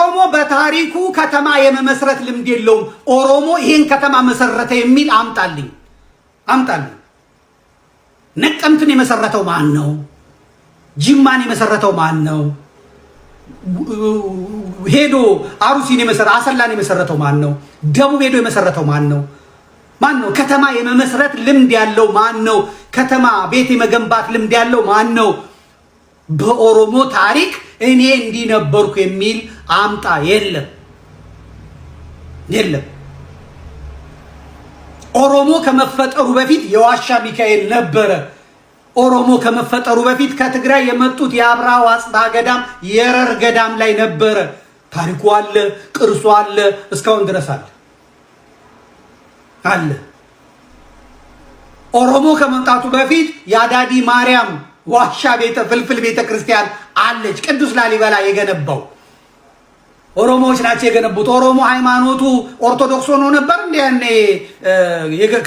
ኦሮሞ በታሪኩ ከተማ የመመስረት ልምድ የለውም። ኦሮሞ ይሄን ከተማ መሰረተ የሚል አምጣልኝ፣ አምጣልኝ። ነቀምትን የመሰረተው ማን ነው? ጅማን የመሰረተው ማን ነው? ሄዶ አሩሲን የመሰረ አሰላን የመሰረተው ማን ነው? ደቡብ ሄዶ የመሰረተው ማን ነው? ማን ነው? ከተማ የመመስረት ልምድ ያለው ማን ነው? ከተማ ቤት የመገንባት ልምድ ያለው ማን ነው? በኦሮሞ ታሪክ እኔ እንዲህ ነበርኩ የሚል አምጣ። የለም፣ የለም። ኦሮሞ ከመፈጠሩ በፊት የዋሻ ሚካኤል ነበረ። ኦሮሞ ከመፈጠሩ በፊት ከትግራይ የመጡት የአብርሃ ወአጽብሃ ገዳም የረር ገዳም ላይ ነበረ። ታሪኩ አለ፣ ቅርሱ አለ፣ እስካሁን ድረስ አለ አለ። ኦሮሞ ከመምጣቱ በፊት የአዳዲ ማርያም ዋሻ ቤተ ፍልፍል ቤተ ክርስቲያን አለች። ቅዱስ ላሊበላ የገነባው ኦሮሞዎች ናቸው የገነቡት። ኦሮሞ ሃይማኖቱ ኦርቶዶክስ ሆኖ ነበር እንደ ያኔ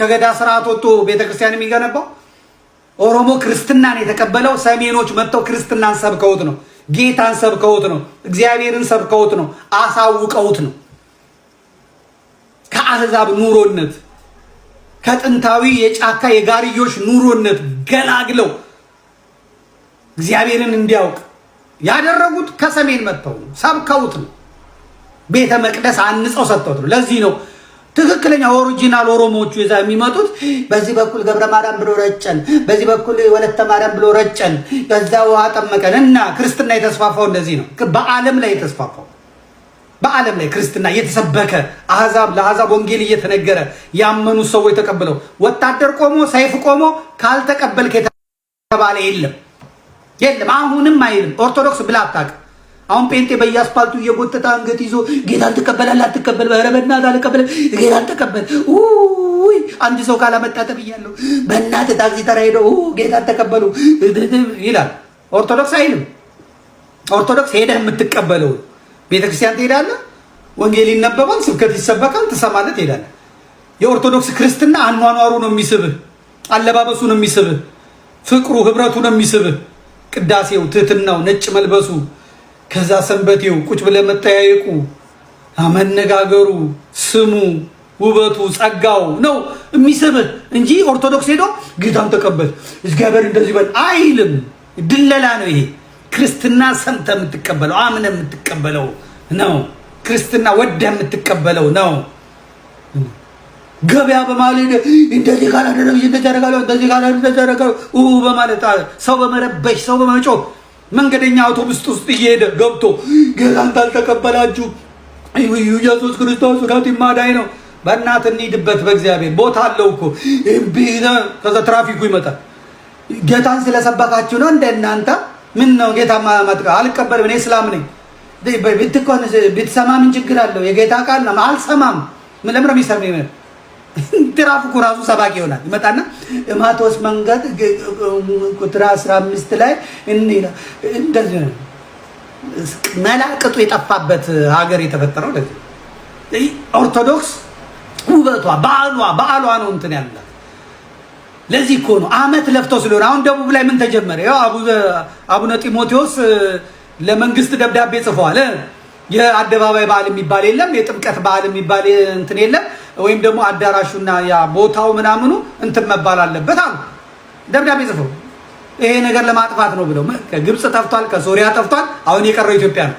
ከገዳ ስርዓት ወጥቶ ቤተክርስቲያን የሚገነባው። ኦሮሞ ክርስትናን የተቀበለው ሰሜኖች መጥተው ክርስትናን ሰብከውት ነው። ጌታን ሰብከውት ነው። እግዚአብሔርን ሰብከውት ነው። አሳውቀውት ነው። ከአህዛብ ኑሮነት፣ ከጥንታዊ የጫካ የጋርዮሽ ኑሮነት ገላግለው እግዚአብሔርን እንዲያውቅ ያደረጉት ከሰሜን መጥተው ነው። ሰብከውት ነው። ቤተ መቅደስ አንጸው ሰጥተውት ነው። ለዚህ ነው ትክክለኛ original ኦሮሞዎቹ የዛ የሚመጡት። በዚህ በኩል ገብረ ማርያም ብሎ ረጨን፣ በዚህ በኩል ወለተ ማርያም ብሎ ረጨን፣ ከዛ ውሃ ጠመቀን እና ክርስትና የተስፋፋው እንደዚህ ነው። በዓለም ላይ የተስፋፋው፣ በዓለም ላይ ክርስትና እየተሰበከ፣ አሕዛብ ለአሕዛብ ወንጌል እየተነገረ፣ ያመኑ ሰዎች ተቀብለው፣ ወታደር ቆሞ ሰይፍ ቆሞ ካልተቀበልክ የተባለ የለም፣ የለም። አሁንም አይልም። ኦርቶዶክስ ብላ አታውቅም። አሁን ጴንጤ በየአስፓልቱ እየጎተተ አንገት ይዞ ጌታን ትቀበላለህ አትቀበል? ኧረ በእናትህ አልቀበልም። ጌታን ተቀበል። ውይ አንድ ሰው ካላመጣ ተብያለሁ። በእናትህ ታክሲ ተራ ሄደው ጌታን ተቀበሉ ይላል። ኦርቶዶክስ አይልም። ኦርቶዶክስ ሄደህ የምትቀበለው፣ ቤተክርስቲያን ትሄዳለህ፣ ወንጌል ይነበባል፣ ስብከት ይሰበካል፣ ትሰማለህ፣ ትሄዳለህ። የኦርቶዶክስ ክርስትና አኗኗሩ ነው የሚስብህ፣ አለባበሱ ነው የሚስብህ፣ ፍቅሩ ህብረቱ ነው የሚስብህ፣ ቅዳሴው፣ ትህትናው፣ ነጭ መልበሱ፣ ከዛ ሰንበቴው፣ ቁጭ ብለህ መጠያየቁ፣ መነጋገሩ፣ ስሙ፣ ውበቱ፣ ጸጋው ነው የሚስብህ እንጂ ኦርቶዶክስ ሄዶ ጌታን ተቀበል፣ እግዚአብሔር እንደዚህ በል አይልም። ድለላ ነው ይሄ። ክርስትና ሰምተህ የምትቀበለው፣ አምነህ የምትቀበለው ነው። ክርስትና ወደህ የምትቀበለው ነው። ገበያ በማለት እንደዚህ ካላደረግሽ እንደዚህ አደርጋለሁ፣ እንደዚህ ካላደረግሽ እንደዚህ አደርጋለሁ በማለት፣ ሰው በመረበሽ፣ ሰው በመጮህ፣ መንገደኛ አውቶቡስ ውስጥ እየሄደ ገብቶ ጌታን ካልተቀበላችሁ ኢየሱስ ክርስቶስ እውነትም አዳኝ ነው። በእናትህ እንሂድበት፣ በእግዚአብሔር ቦታ አለው እኮ። ከዛ ትራፊኩ ይመጣል። ጌታን ስለሰበካችሁ ነው እንደ እናንተ ምን ነው ጌታ ማጥቃ አልቀበልም፣ እኔ እስላም ነኝ። ብትሰማ ምን ችግር አለው? የጌታ ቃል ነው። አልሰማም። ምን ለምን ነው የሚሰማኝ? ትራፊኩ ራሱ ሰባኪ ይሆናል። ይመጣና ማቴዎስ መንገድ ቁጥር 15 ላይ እንደዚህ መላቅጡ የጠፋበት ሀገር የተፈጠረው ለዚህ። ኦርቶዶክስ ውበቷ በዓሏ በዓሏ ነው እንትን ያላት። ለዚህ እኮ ነው አመት ለፍተው ስለሆነ። አሁን ደቡብ ላይ ምን ተጀመረ? ያው አቡነ ጢሞቴዎስ ለመንግስት ደብዳቤ ጽፈዋል። የአደባባይ በዓል የሚባል የለም፣ የጥምቀት በዓል የሚባል እንትን የለም፣ ወይም ደግሞ አዳራሹና ያ ቦታው ምናምኑ እንትን መባል አለበት አሉ። ደብዳቤ ጽፈው ይሄ ነገር ለማጥፋት ነው ብለው። ከግብፅ ጠፍቷል፣ ከሶሪያ ጠፍቷል። አሁን የቀረው ኢትዮጵያ ነው።